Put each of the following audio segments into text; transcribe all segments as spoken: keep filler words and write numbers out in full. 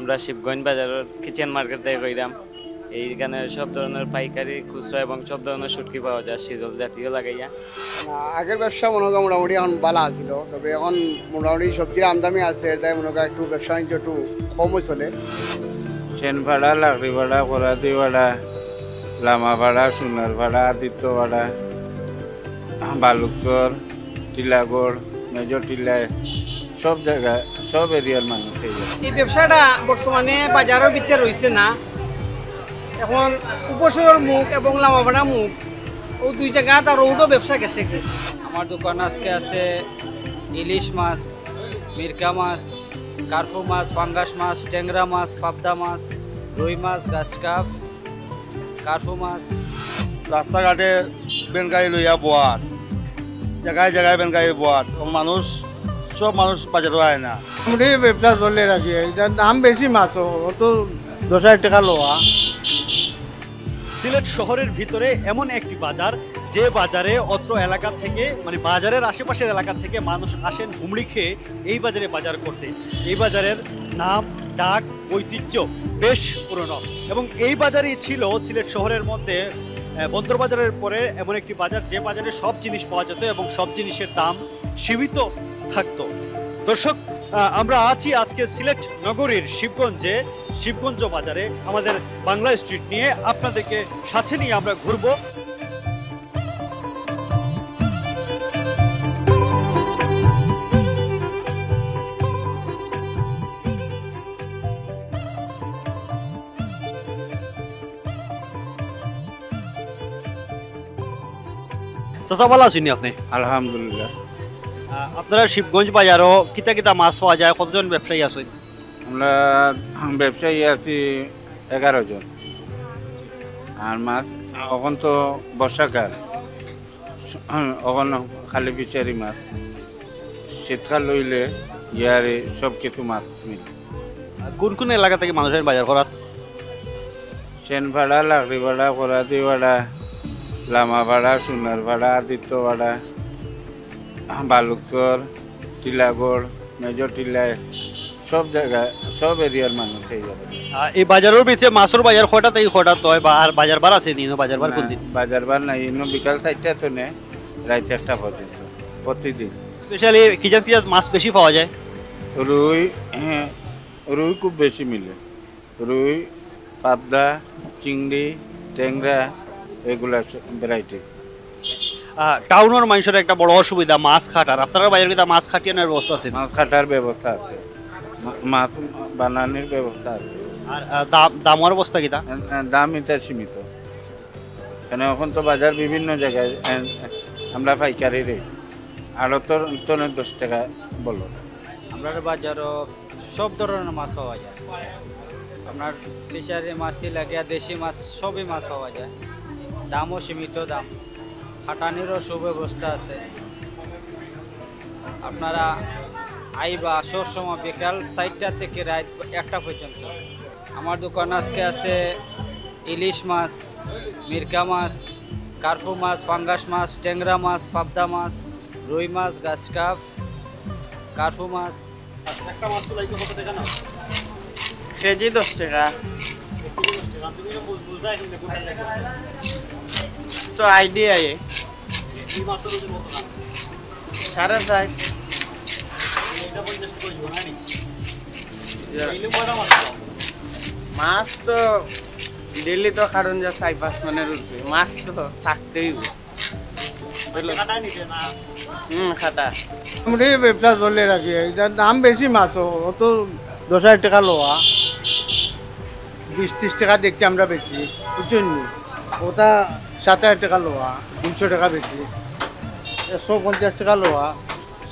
আমরা শিবগঞ্জ বাজারের kitchen market থেকে কইরাম। এইখানে সব ধরনের পাইকারি, খুচরা এবং সব ধরনের শুটকি পাওয়া যায়, সিজল জাতীয় লাগাইয়া। আগের ব্যবসা মনে হয় মোটামুটি এখন ভালা আছিল, তবে এখন মোটামুটি সবজির আমদানি আছে, তাই মনে হয় একটু ব্যবসা বাণিজ্য একটু কমই চলে। সেনপাড়া, লাকড়িপাড়া, করাতিপাড়া, লামাপাড়া, সোনারপাড়া, আদিত্যপাড়া, বালুকচর, টিলাগড়, মেজর টিলা, সব জায়গা, সব এরিয়ার মানুষ এই জায়গায়। এই ব্যবসাটা বর্তমানে বাজারের ভিতরে রইছে না। এখন উপশহর মুখ এবং লামাপাড়া মুখ, ও দুই জায়গাত আর রোডও ব্যবসা গেছে কি। আমার দোকান আজকে আছে ইলিশ মাছ, মিরকা মাছ, কার্ফু মাছ, পাঙ্গাস মাছ, টেংরা মাছ, পাবদা মাছ, রুই মাছ, গাছকাপ, কার্ফু মাছ। রাস্তাঘাটে ভ্যান গাড়ি লইয়া বওয়াত, জায়গায় জায়গায় ভ্যান গাড়ি বওয়াত, মানুষ, সব মানুষ বাজারও আয় না। মোটামুটি ব্যবসা চলে রাখি। এটা দাম বেশি মাছ, অত দশ হাজার টাকা লওয়া। সিলেট শহরের ভিতরে এমন একটি বাজার, যে বাজারে অত্র এলাকা থেকে, মানে বাজারের আশেপাশের এলাকা থেকে মানুষ আসেন হুমড়ি খেয়ে এই বাজারে বাজার করতে। এই বাজারের নাম, ডাক, ঐতিহ্য বেশ পুরনো এবং এই বাজারই ছিল সিলেট শহরের মধ্যে, আহ, বন্দর বাজারের পরে এমন একটি বাজার, যে বাজারে সব জিনিস পাওয়া যেত এবং সব জিনিসের দাম সীমিত থাকতো। দর্শক, আহ, আমরা আছি আজকে সিলেট নগরীর শিবগঞ্জে, শিবগঞ্জ বাজারে। আমাদের বাংলা স্ট্রিট নিয়ে আপনাদেরকে সাথে নিয়ে আমরা ঘুরবো। চাচা, ভালা আছইন নি আপনি? আলহামদুলিল্লাহ। আহ, আপনারা শিবগঞ্জ বাজারও কিতা কিতা মাছ পাওয়া যায়, কতজন ব্যবসায়ী আছইন? আমরা ব্যবসায়ী আছি এগারো জন। আর মাছ, এখন তো বর্ষাকাল, এখন খালি ফিশারি মাছ। শীতকাল হইলে ইয়ারে সব কিছু মাছ মিলে। কোন কোন এলাকা থেকে মানুষ আইন বাজার করাত? সেনপাড়া, লাকড়িপাড়া, করাতিপাড়া, লামাপাড়া, সোনারপাড়া, আদিত্যপাড়া, বালুকচর, টিলাগড়, মেজর টিলা, সব জায়গা, সব এরিয়ার মানুষ এই জায়গায়। আহ, এই বাজারের ভিতরে মাছের বাজার কয়টা থেকে কয়টা তো হয়, বা আর বাজার বার আছে নি? বাজার বার কোন দিন? বাজার বার নাই, ইনো বিকাল চারটা তো নে, রাত একটা পর্যন্ত, প্রতিদিন। স্পেশালি কি জাত কি জাত মাছ বেশি পাওয়া যায়? রুই, হ্যাঁ, রুই খুব বেশি মিলে। রুই, পাবদা, চিংড়ি, টেংরা, এগুলা ভ্যারাইটি। আহ, টাউনের মানুষের একটা বড় অসুবিধা মাছ কাটার। আপনারা বাজার কিতা মাছ কাটিয়ে আনার ব্যবস্থা আছে নি? মাছ কাটার ব্যবস্থা আছে, মা- মাছ বানানোর ব্যবস্থা আছে। আর আহ, দাম, দামর অবস্থা কিতা? আহ, দাম এটা সীমিত, কেন এখন তো বাজার বিভিন্ন জায়গায়, আহ, আমরা পাইকারি রেট, আড়তর তনে দশ টাকা বলো। আমরা বাজারও সব ধরনের মাছ পাওয়া যায়। আপনার ফিশারি মাছ থেকে লাগিয়া দেশি মাছ, সবই মাছ পাওয়া যায়। দামও সীমিত দাম, খাটানিরও সুব্যবস্থা আছে। আপনারা আইবা সব সময় বিকাল চারটা থেকে রাত একটা পর্যন্ত। আমার দোকান আজকে আছে ইলিশ মাছ, মিরকা মাছ, কার্ফু মাছ, পাঙ্গাস মাছ, টেংরা মাছ, পাবদা মাছ, রুই মাছ, গাছকাপ, কার্ফু মাছ। কেজি দশ টাকা। তো আইডিয়া এ সাড়ে চার। মাছ তো ডেইলি তো কারণ যা চার পাঁচ মনের উপরে মাছ তো থাকতেই হবে। হুম, খাটা। মোটামুটি ব্যবসা চলে রাখি। এটা দাম বেশি মাছ, অত দশ হাজার টাকা লওয়া, বিশ ত্রিশ টাকা দেখি আমরা বেশি, বুঝছেন নি? ওটা সাত হাজার টাকা লওয়া, দুইশো টাকা বেশি, একশো পঞ্চাশ টাকা লওয়া,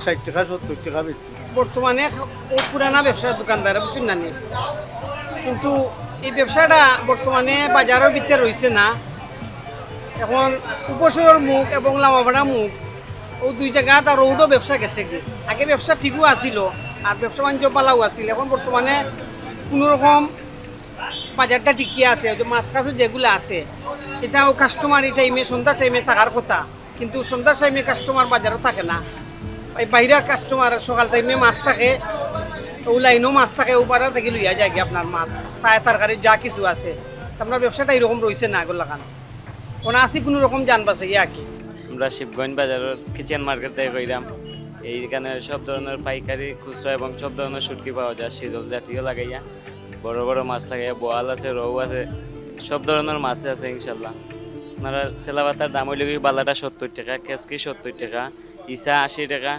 ষাট টাকা, সত্তর টাকা বেশি। বর্তমানে ও পুরানা ব্যবসার দোকানদার, বুঝছেন না নি? কিন্তু এই ব্যবসাটা বর্তমানে বাজারের ভিতরে রইছে না। এখন উপশহর মুখ এবং লামাপাড়া মুখ, ও দুই জায়গাত আর রোডও ব্যবসা গেছে কি। আগে ব্যবসা ঠিকও আছিল, আর ব্যবসা বাণিজ্য ভালাও আছিল। এখন বর্তমানে কোনো রকম বাজারটা টিকিয়া আছে, ওই যে মাছ কাছও যেগুলো আছে, এটাও কাস্টমার এই টাইমে, সন্ধ্যার টাইমে থাকার কথা, কিন্তু সন্ধ্যার টাইমে কাস্টমার বাজারও থাকে না। এই বাইরা কাস্টমার সকাল টাইমে মাছ থাকে, ও লাইনও মাছ থাকে, ও পাড়া থাকি লইয়া যায়গি আপনার মাছ, তায় তরকারি যা কিছু আছে। তো আপনার ব্যবসাটা এরকম রইছে না, আগর লাখান। ওনা আছি কোনো রকম জান বাঁচাইয়া আর কি। আমরা শিবগঞ্জ বাজারর কিচেন মার্কেট থাকি কইরাম। এইখানে সব ধরনের পাইকারি, খুচরা এবং সব ধরনের শুটকি পাওয়া যায়, সিজল জাতীয় লাগাইয়া। বড় বড় মাছ লাগাইয়া, বোয়াল আছে, রৌ আছে, সব ধরনের মাছ আছে ইনশাল্লাহ। আপনারা সেলাবাতার দাম অইলো কি, বালাটা সত্তর টাকা, কেচকি সত্তর টাকা, ইছা আশি টাকা,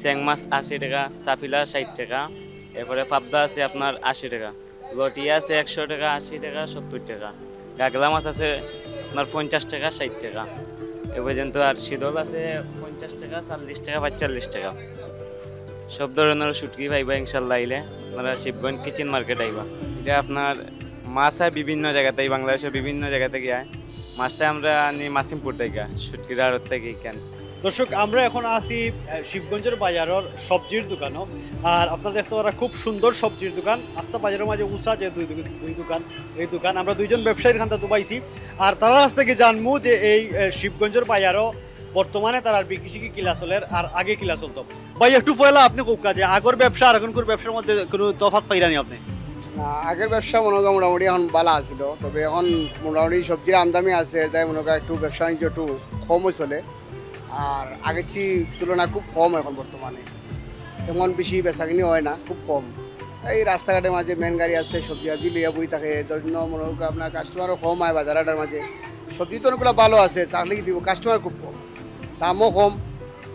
চেং মাছ আশি টাকা, চাপিলা ষাট টাকা, এরপরে পাবদা আছে আপনার আশি টাকা, লটি আছে একশো টাকা, আশি টাকা, সত্তর টাকা, গাগলা মাছ আছে আপনার পঞ্চাশ টাকা, ষাট টাকা, এ পর্যন্ত। আর সিদল আছে পঞ্চাশ টাকা, চল্লিশ টাকা, পঁয়তাল্লিশ টাকা। সব ধরনের শুটকি পাইবা ইনশাল্লাহ আইলে। আপনারা শিবগঞ্জ কিচেন মার্কেট আইবা। এটা আপনার মাছ আয় বিভিন্ন জায়গাতে, বাংলাদেশের বিভিন্ন জায়গা থেকে আয়। মাছটা আমরা আনি মাসিমপুর থেকে, শুটকির আড়ত থেকে এখান। দর্শক, আমরা এখন আছি, আহ, শিবগঞ্জের বাজারর সবজির দোকানো। আর আপনারা দেখতে পারা খুব সুন্দর সবজির দোকান। আস্তা বাজারর মাঝে উষা যে দুই দোকান, দুই দোকান, এই দোকান। আমরা দুইজন ব্যবসায়ীর খান্তা দুবাইছি। আর তারার কাছ থেকে জানমু যে এই, আহ, শিবগঞ্জের বাজারও বর্তমানে তারার বিক্রি শিকি কিলা চলের আর আগে কিলা চলতো। ভাই, একটু পয়লা আপনি কউক্কা যে আগর ব্যবসা আর এখনকার ব্যবসার মধ্যে কোনো তফাৎ পাইরানি আপনি? না, আগের ব্যবসা মনে হয় মোটামুটি এখন বালা আছিল, তবে এখন মোটামুটি সবজির আমদানি আছে, তাই মনে হয় একটু ব্যবসা বাণিজ্য একটু কমই চলে। আর আগের চি তুলনায় খুব কম এখন বর্তমানে, তেমন বেশি বেচাকিনি হয় না, খুব কম। এই রাস্তাঘাটের মাঝে ভ্যান গাড়ি আছে, সবজি আবজি লইয়া বই থাকে, এর জন্য মনে হয় আপনার কাস্টমারও কম হয় বাজার হাটের মাঝে। সবজি তো অনেকগুলো ভালো আছে, তাহলে কি দিব, কাস্টমার খুব কম, দামও কম,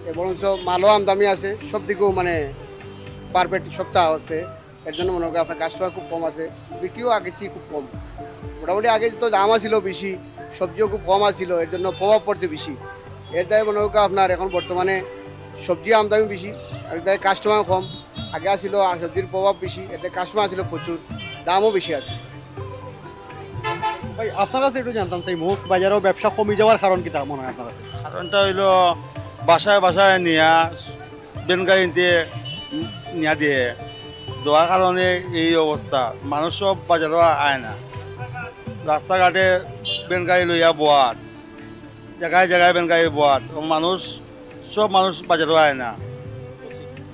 এ বরঞ্চ মালও আমদানি আছে, সব দিকেও মানে পারফেক্ট সপ্তাহ আছে। এর জন্য মনে হয় আপনার কাস্টমার খুব কম আছে, বিক্রিও আগের চেয়ে খুব কম। মোটামুটি আগে তো দাম আছিল বেশি, সবজিও খুব কম আছিল, এর জন্য প্রভাব পড়ছে বেশি। এর দায় মনে হয় আপনার এখন বর্তমানে সবজি আমদানি বেশি, আর এর দায় কাস্টমার কম। আগে আছিল আর সবজির প্রভাব বেশি, এতে কাস্টমার আছিল প্রচুর, দামও বেশি আছে। ভাই, আপনার কাছে একটু জানতাম চাই, মুখ বাজারও ব্যবসা কমি যাওয়ার কারণ কিতা মনে হয় আপনার কাছে? কারণটা হইলো বাসায় বাসায় নিয়া বেনগাড়িতে নিয়া দিয়ে দেওয়ার কারণে এই অবস্থা। মানুষ সব বাজারও আয় না, রাস্তাঘাটে বেনগাড়ি লইয়া বওয়াত, জায়গায় জায়গায় বেনগাড়ি বওয়াত, ও মানুষ, সব মানুষ বাজারও আয় না।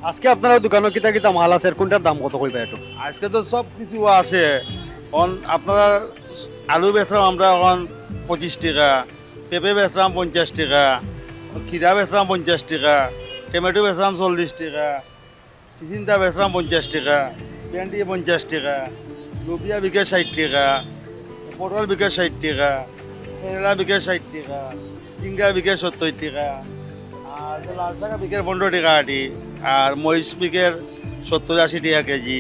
আজকে আপনার দোকানো কিতা কিতা মাল আছে, কোনটার দাম কত কইবা একটু? আজকে তো সব কিছু আছে। এখন আপনারা আলু বেচলাম আমরা এখন পঁচিশ টাকা, পেঁপে বেচলাম পঞ্চাশ টাকা, খিরা বেচলাম পঞ্চাশ টাকা, টমেটো বেচলাম চল্লিশ টাকা, চিচিন্দা বেচলাম পঞ্চাশ টাকা, ভেন্ডি পঞ্চাশ টাকা, লোবিয়া বিকে ষাট টাকা, পটল বিকে ষাট টাকা, কেরেলা বিকে ষাট টাকা, ঝিঙ্গা বিকে সত্তর টাকা, আর লাল শাক বিকে পনেরো টাকা আটি, আর মরিচ বিকে সত্তর আশি টাকা কেজি।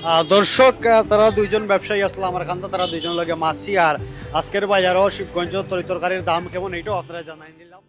আহ, দর্শক, আহ, তারা দুইজন ব্যবসায়ী আসলো আমার কান্দা, তারা দুইজন লগে মাতছি। আর আজকের বাজারও শিবগঞ্জ তরি তরকারির দাম কেমন, এইটাও আপনারা জানাই দিলাম।